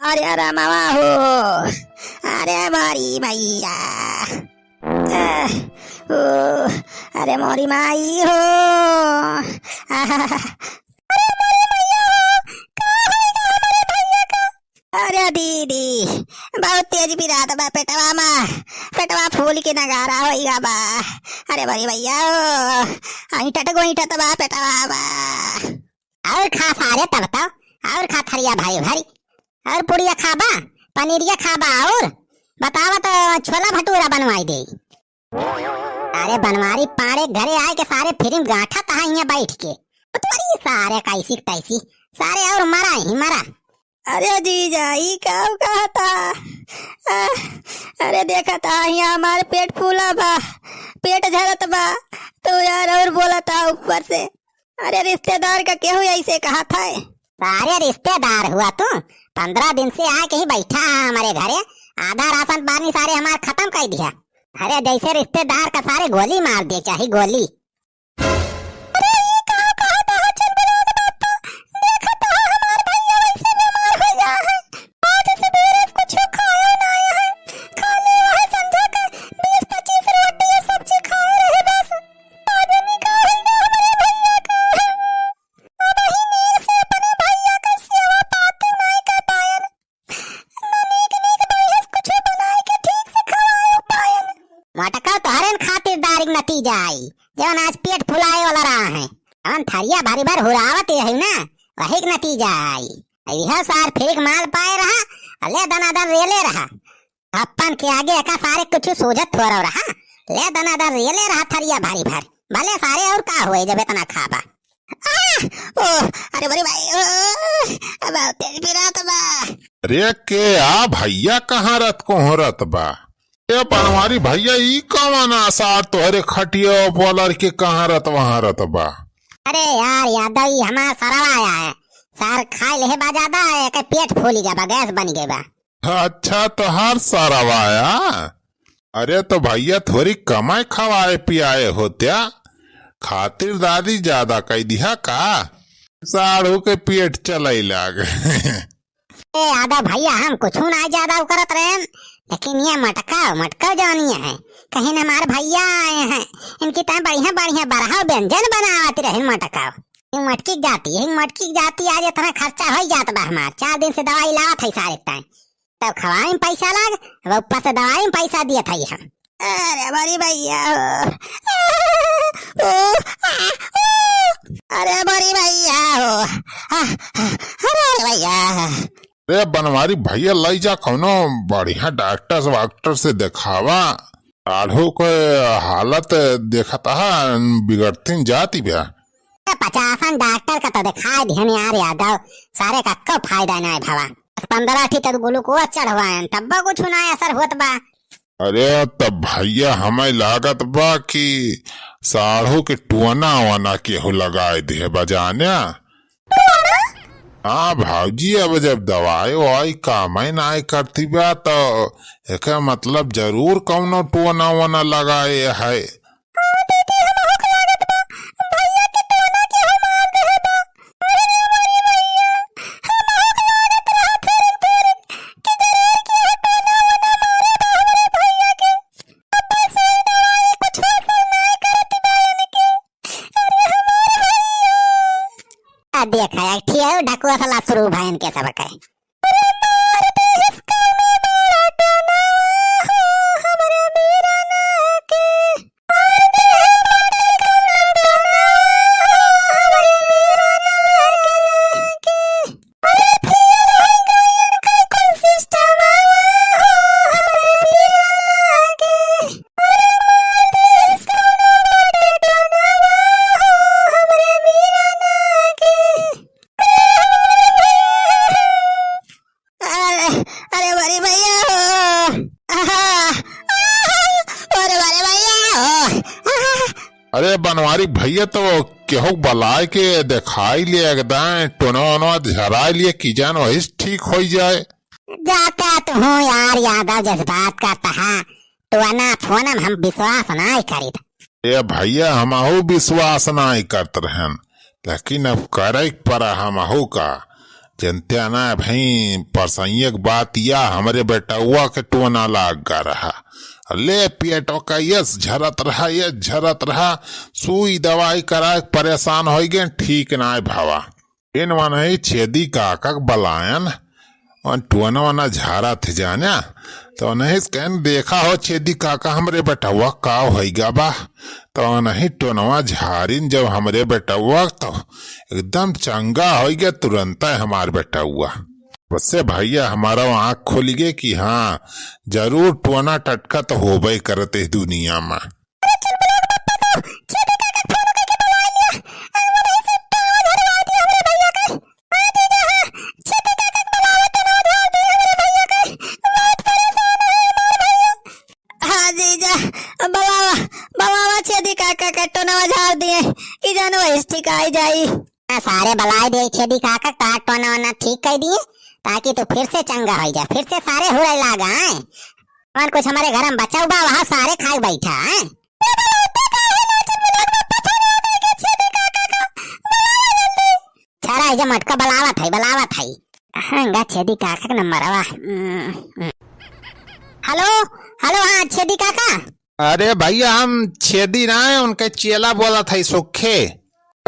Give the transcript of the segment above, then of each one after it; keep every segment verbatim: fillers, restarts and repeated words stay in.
अरे रमवा हो, अरे मोरी मैया, आह, ओ, अरे मोरी माई हो, आह, अरे मोरी मैया हो, का होइगा हमरे भैया का? अरे दीदी, बहुत तेज पिरात बा पेटवा मा, पेटवा फूल के नगारा होइगा बा। अरे मोरी मैया हो, ऐंठत गोइंठत बा पेटवा मा। और खा सारे तब तो, और खा थरिया भरी भरी, और पुड़िया खाबा, पनीरिया खाबा, और बतावा तो छोला भटूरा बनवाई दे। अरे बनवारी पाड़े घरे आए के सारे फिल्म गांठत हा हियां बैठ के। उतरी सारे कैसी तैसी, सारे और मरा ही मरा। अरे जीजा, ई का कहता? आह, अरे देखत हा हियां हमार पेट फूला बा, पेट झरत बा, तो यार और बोलत हा ऊपर से। अरे रिश्तेदार का केहू ऐसे कहत है? सारे रिश्तेदार हुआ तू, पन्द्रह दिन से आके ही बैठा है हमारे घरे, आधा राशन पानी सारे हमार खत्म कर दिया। अरे जैसे रिश्तेदार का सारे गोली मार दे, चाहे गोली। अरे ये का कहत हा चंद्रनाथ बापा, देखत हा हमार भैया वैसे बीमार हो गया है, आज सवेरे से कुछ खाया ना है, खाली वह संझा के बीस पच्चीस रोटी और सब्जी खाए रहे बस। आज निकाल दो हमरे भैया का। अब ही नीर से अपने भैया का सेवा पाती नाई कर पायन। न नीक नीक बढ़िया से कुछो बनाई के ठीक से खवाए पायन। मटका तोहरेन खातिरदारी के नतीजा आई, जवन आज पेट फुलाए वाला रहा है। जवन थरिया भरी भर हुरावत रही ना, वही के नतीजा आई। यह सार फिर माल पाए रहा, अले दनादन रेले रहा। अपन के आगे एका सारे कुछ सूझत थोड़ा रहा, ले दनादन रेले रहा थरिया भारी भारी। भले सारे और का हुए जब इतना खाबा। आह! ओह! अरे बड़ी भाई, ओह! बहुत तेज पिरात बा। अरे के आ भैया, कहाँ रत को हो रत बा? ए बनवारी भैया, ई कवन आसार तोहरे खटिया पलर के कहाँ रत वहाँ रत बा? अरे यार यादव, ई हमार सरवा आया है, सार खाए लेहे बा ज्यादा, एके पेट फूली गया बा, गैस बन गए बा। अच्छा, तोहार सरवा आया? अरे तो भैया, थोरी कमाए खवाए पियाए होत्या, खातिरदारी ज्यादा कई दिहा का? साढ़ू के पेट चलाई लाग। ए यादव भैया, हम कुछ ना ज्यादा करत रहे, लेकिन ये मटकाओ मटकाओ जानिए है, कहीं हमार भैया आए हैं, इनकी तय बढ़िया बढ़िया बरहा व्यंजन बनावत रहे मटकाओ। ये मटकी जाती है, मटकी जाती, आज इतना खर्चा हो जात बा हमार, चार दिन से दवाई लावत है सारे तय। तब खवाई में पैसा लाग, अब ऊपर से दवाई में पैसा दिए था हम। अरे बड़ी भैया हो। ओ, आ, ओ। अरे बड़ी भैया हो। आ, आ, अरे भैया। अरे बनवारी भैया, लई जा कौनो बढ़िया डॉक्टर से, डॉक्टर से दिखावा। आढ़ो के हालत देखत हा, बिगड़तीन जाती बा। ए, पचासन डॉक्टर का तो दिखाई दिहन यार यादव, सारे का को फायदा नाय भवा। दस पन्द्रह ठी तो ग्लूकोज चढ़वायन, तब कुछ ना असर होत बा। अरे तब भैया, हमें लागत बा कि साढ़ू के टोना वोना केहू लगाए दिहे बजाने। हाँ भौजी, अब जब दवाई ववाई कामे नाय करती बा, तो एकर मतलब जरूर कौनो टोना वोना लगाए है। हाँ दीदी, हमहू के लागत बा, भैया के टोना केहू मार देहे बा। अरे मोरी भैया, हमहू के लागत रहा थोरिक थोरिक कि जरूर केहू टोना वोना मारे बा हमरे भैया के। अब सुई दवाई कुछ असर नाय करत बा इनके। अरे हमार भैया। आ देख, एक ठिया ढकुआ साला शुरू भयन के सब कहे। अरे, अरे बड़ी भैया हो। आहा, आहा, अरे बड़ी भैया हो। आहा। अरे बनवारी भैया, तो केहू बलाए के देखाई लिए, एकदम टोनो ओनो झराई लिए, की जान वही से ठीक होई जाए। जाता तो हूँ यार यादव, जज्बात करता है, टोना फोन में हम विश्वास नाय करीत। ए भैया, हमहू विश्वास नाय करत रहन, लेकिन अब करे के पड़ा हमहू का। जनते ना भाई, परसैया के बात या हमरे बेटउआ के टोना लाग गा रहा। ले पेटवा का यस झरत रहा, यस झरत रहा, सुई दवाई कराए के परेशान होइ गए, ठीक नाहीं भवा। फिन वनही छेदी काका के बलायन, वन टोना वना झारत है जाने, तो वनही से कहन, "देखा हो छेदी काका, हमरे बेटउआ का होइ गा बा।" तो वनही टोनवा झारिन जब हमरे बेटउआ, तो एकदम चंगा होइ गया तुरंत हमार बेटउआ। बस से भैया हमारा आँख खुल गए कि हाँ, जरूर टोना टटका तो होबे करत है दुनिया में। हाँ जीजा, बलावा, बलावा छेदी काका के टोनवा झार दिए कि जान वही ठिकाई जाई। हाँ, सारे बलाए दे छेदी काका, तार टोना वोना ठीक कर दिए, ताकि तू फिर से चंगा होइ जा, फिर से सारे हुरै लागा हैं। और कुछ हमरे घर में बचा हुआ, वहाँ सारे खाए बैठा हैं। छोरा, ये जो मटका बलावत है, बलावत है। हाँ, गा छेदी काका के नंबरवा। हम्म, हम्म। हेलो, हेलो, हाँ, छेदी काका। अरे भैया, हम छेदी ना है, उनके चेला बोलत है, सुखे।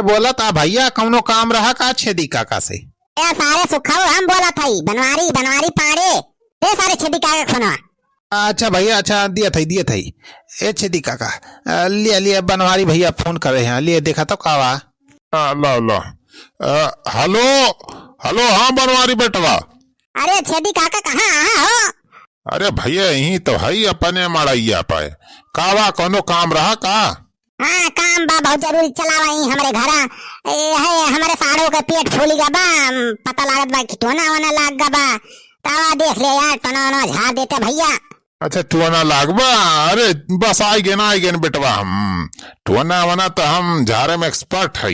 बोलत आ भैया, कौनो काम रहा का छेदी काका से? ए सारे सुखा, हम बोलत है, बनवारी, बनवारी पाड़े। दे सारे छेदी काका के फोनवा। अच्छा भैया, अच्छा, दिया था, दिया था। ए छेदी काका, अ, लिया, लिया, बनवारी भैया फोन करे हैं, लिया, देखा तो का बा। हाँ, ला, ला। अ, हेलो, हेलो, हाँ, बनवारी बेटवा। अरे छेदी काका, कहाँ, कहाँ हो? अरे भैया, यहीं तो है, अपने मड़ैया पे। का बा, कौनो काम रहा का? हाँ, काम बा, बहुत जरूरी। चलावा यहीं हमरे घरा। ए, है, हमरे साढ़ू के पेट फूली गा बा, पता लागत बा कि टोना वोना लाग गा बा। तावा देख ले यार, टोना वोना झार देते भैया। अच्छा, टोना लाग बा? अरे बस, आइ गेन, आइ गेन बेटवा हम। टोना वोना तो हम झारे में expert है।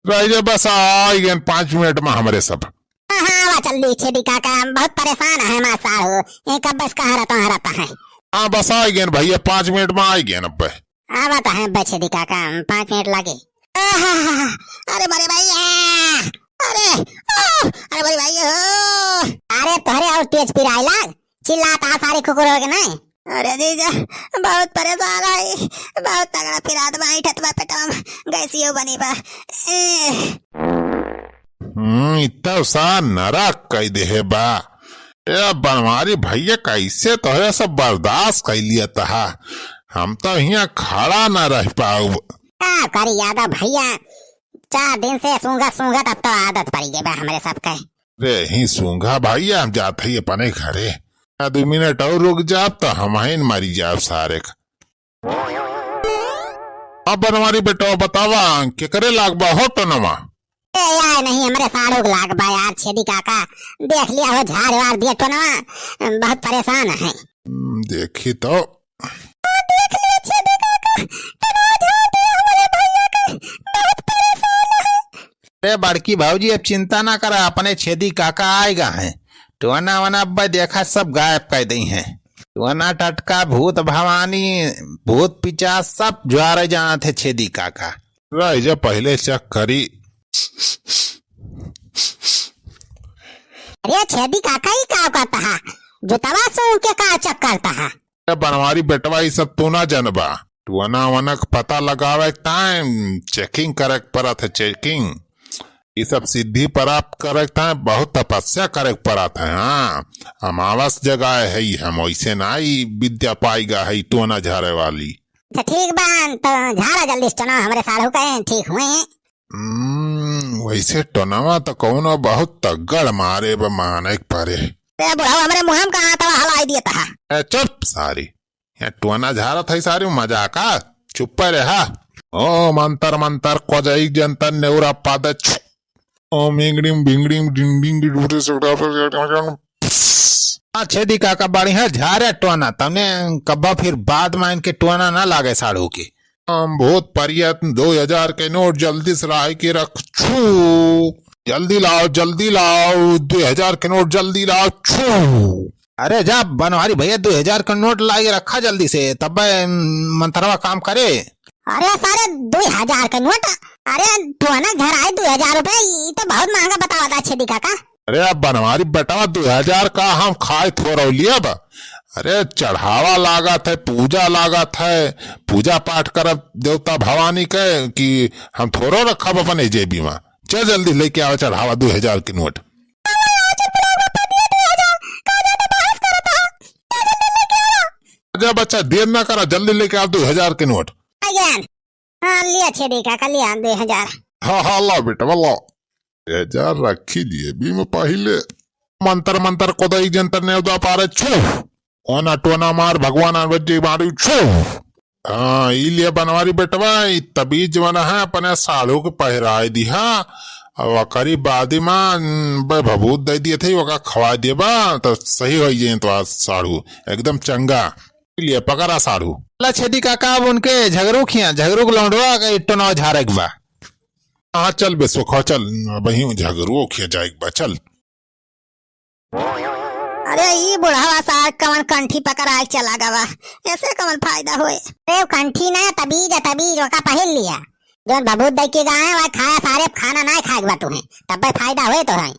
रह जा बस, आइ गेन पाँच मिनट में हमरे सब। हाँ, हाँ, आवा जल्दी छेदी काका, हम बहुत परेशान है हमार साढ़ू। ये कब बस कहाँ रहता है, रहता है। हाँ, बस आइ गेन भैया, पाँच मिनट में आइ गेन अब। आवत है बछेदी काका, पाँच मिनट लागे। आहा, अरे बड़े भैया, अरे, ओ, अरे बड़े भैया हो। अरे तोहरे और तेज पिराए लाग, चिल्लात आ सारे कुकुर हो के नहीं। अरे जीजा, बहुत परेशान है, बहुत तगड़ा पिरात बा, ऐंठत बा पेटवा में, गैसियो बनी बा। ए। हम्म, इतना सा नरक कई देहे बा। ए बनवारी भैया, कैसे तोहरे सब बर्दाश्त कर लिया तहा? हम तो हियाँ खड़ा ना रह पाउब। का करी यादव भैया, चार दिन से सूंघत सूंघत अब तो आदत पड़ी गई बा हमरे सबके। रे ही सूंघा भैया, हम जात ही अपने घरे। आ, दो मिनट और रुक जाब तो हम ही मरी जाब सारे का। अब बनवारी बेटवा बतावा, केकरे लाग बा हो टोनवा? ए यार, नहीं, हमरे साढ़ू के लाग बा यार, छेदी काका। देख लिया हो, झाड़ वार दिया टोनवा, बहुत परेशान है। हम्म, देखी तो। ओ, देख लिया छेदी काका, टोनवा झाड़ दिया हमरे भैया के, बहुत परेशान है। अरे बड़की भौजी, अब चिंता ना करा, अपने छेदी काका आएगा हैं। टोना वोना अब देखा सब गायब कर दी हैं। टोना टटका, भूत भवानी, भूत पिचास सब ज्वारे जाना थे छेदी काका। रह जा, पहले check करी। अरे छेदी काका, ई का करता है? जुतवा सूंघ के का check करता है? ए बनवारी बेटवा, ई सब तू ना जनबा। टोना वोना के पता लगावे के time checking करे के पड़त है, checking। ई सब सिद्धि प्राप्त करे के time बहुत तपस्या करे के पड़त है। हाँ, अमावस जगाए है ई, हम वैसे ना ई विद्या पाई गा है ई टोना झारे वाली। अच्छा ठीक बा, तो झाड़ा जल्दी से टोना हमरे साढ़ू के ठीक हुए। हम्म, वैसे टोनवा तो कौनो बहुत तगड़ मारे बा, माने के परे। ए बुढ़ऊ, हमरे मुँह में का आतवा हलाई दिया तहा। ए चुप सारी, यहाँ टोना झारत है सारी, मजाका, चुप्पे रहा। ओम अंतर मंतर कोजई जंतर नेउरा पाद छ। ओम इंगड़िम भिंगड़िम डिंग डिंग डिंग। आ छेदी काका, बढ़िया झारे टोना, तने कब्बा फिर बाद में इनके टोना ना लागे साढ़ू के। हम भूत परियत दो हजार के नोट जल्दी से लाए के रख छू। जल्दी लाओ, जल्दी लाओ, दो हजार के नोट जल्दी लाओ छू। अरे जा बनवारी भैया, दो हजार का नोट लाए रखा जल्दी से, तब मंत्रवा काम करे। अरे सारे दो हजार का नोट, अरे टोना घर आए दो हजार रुपए, ई तो बहुत महंगा बतावा था छेदी काका। अरे अब बनवारी बेटवा, दो हजार का हम खाए थोरौलिया बा। अरे चढ़ावा लागत है, पूजा लागत है, पूजा पाठ करब देवता भवानी के कि हम थोरो रखब अपने जेबी में। चल जल्दी लेके आवा चढ़ावा दो हजार के नोट। जा बच्चा, देर ना करा, जल्दी लेके आ दो हजार के नोट। आ गया। हाँ, लिया छेदी काका, लिया दो हजार। हाँ, हाँ, ला बेटवा, ला। दो हजार रखी लिए बीम पहिले। मंतर, मंतर, कोदई जंतर नेवदा पारे, छू। ओना टोना मार, भगवान अनबज्जे मारू, छू। हाँ, ई लिए बनवारी बेटवा, ई तबीज जवन है, अपने साढ़ू के पहिराए दिहा। अब ओकरी बादी मा, न, बे भभूत दे दिए थे, ओका खवा देबा, तो सही होई जाई तो आज साढ़ू, एकदम चंगा। लिए पकड़ा साढ़ू। ला छेदी काका, अब उनके झगरू खिया, झगरू के लौंडवा के इट्टो नाव झारे के बा। हाँ, चल बे सुखवा, चल, अबहीं झगरू खिया जाए के बा, चल। अरे, ई बुढ़वा सार कवन कंठी पकड़ा के चला गवा, ऐसे कवन फायदा होए? अरे, उ कंठी ना, तबीज है, तबीज, ओका पहिर लिया। जौन भभूत दे के गए हैं, वह खाया सारे, खाना ना खाए के बा तुहें, तब्बे फायदा होए तो है।